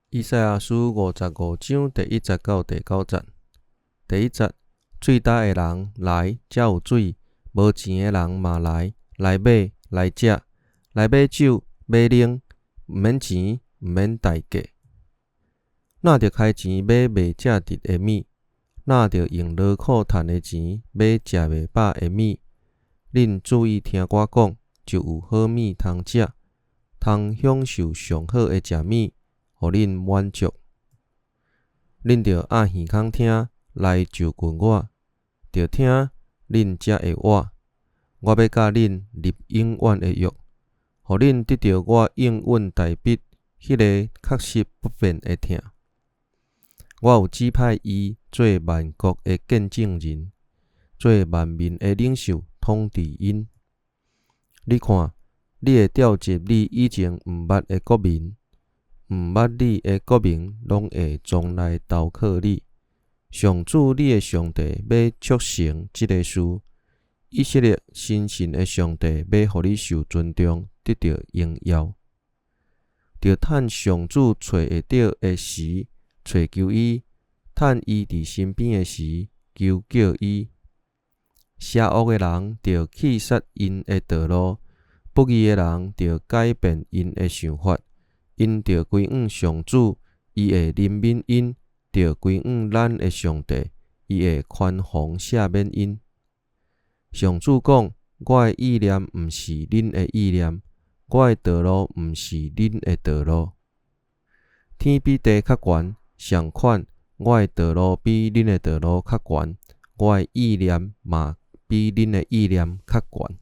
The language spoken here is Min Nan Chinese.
以賽亞書55章第一節到第九節。第一節，喙焦的人來，遮有水；無錢的人嘛來，來買來食，來買酒買奶，毋免錢，毋免代價。若著開錢買袂食得的物？若著用勞苦趁的錢買食袂飽的物？恁注意聽我講，就有好物通食，通享受上好的食物，予恁滿足。恁著掩耳孔聽，來就近我，著聽，恁才會活。我欲佮恁立永遠的約，予恁得著我應允大筆彼个確實不變的疼。我有指派伊做萬國的見證人，做萬民的領袖，統治𪜶。你看，你會召集你以前毋捌的國民，毋捌你的國民攏會總來投靠你。上主你的上帝欲促成這个事，以色列神聖的上帝欲予你受尊重，得著榮耀。著趁上主揣會著的時，揣求伊；趁伊佇身邊的時，求叫伊。邪惡的人著棄殺𪜶的道路，不義的人著改變𪜶的想法。𪜶著歸向上主，伊會憐憫𪜶；著歸向咱的上帝，伊會寬宏赦免𪜶。上主講：我的意念毋是恁的意念，我的道路毋是恁的道路。天比地較懸，相款，我的道路比恁的道路較懸，我的意念嘛比恁的意念較懸。